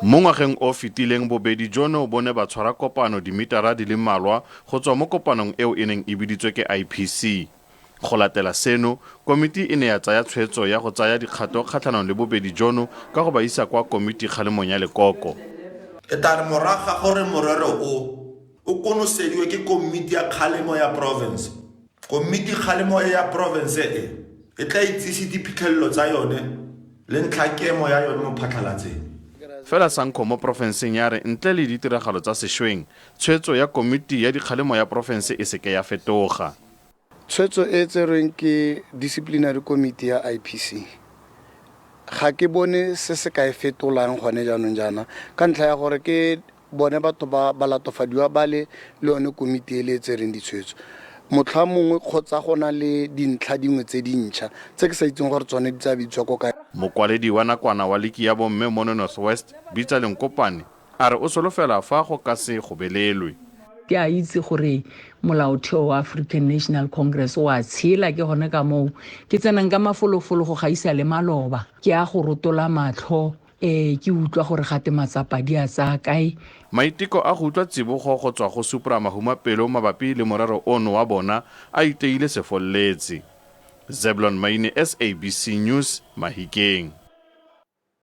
Mo ngwageng o fetileng bobedi jono bo ne ba tshwara kopano dimitara di le mmalwa go tswa mo kopanong eo e neng e biditswe ke IPC. Go latela seno, komiti e ne ya tsaya tshwetso ya go tsaya dikgato kgatlhanong le bobedi jono ka go ba isa kwa komiti kgalemong ya lekoko. E tla re morago ga gore morero o, o konosediwe ke komiti ya kgalemo ya porofense, komiti kgalemo e ya porofense e, e tla itsise diphitlhelelo tsa yone le ntlhakemo ya yone mo phatlhalatseng. Fela SANCO mo porofenseng ya re ntle le ditiragalo tsa sešweng, tshwetso ya komiti ya dikgalemo ya porofense e seke ya fetoga. Tshwetso e e tserweng ke disciplinary committee ya IPC ga ke bone se se ka e fetolang gone jaanong jaana ka ntlha ya gore ke bone batho ba balatofadiwa bale le yone komiti e le e tsereng ditshwetso. Motlha mongwe kgotsa go na le dintlha dingwe tse dintšha tse ke sa itseng gore tsone di tla bitswa ko kae. Mokwaledi wa nakwana wa liki ya bomme mono North West, Bitsa Lenkopane, a re o solofela fa go ka se gobelelwe. Ke a itse gore molaotheo wa African National Congress o a tshela, ke gone ka moo ke tsenang ka mafolofolo go gaisa le maloba. Ke a go rotola matlho um ke utlwa gore gate matsapa di a tsaya kae. Maiteko a go utlwa tsibogo go tswa go Supra Mahumapelo mabapi le morero ono wa bona a iteile sefolletse. Zeblon Maine, SABC News, Mahikeng.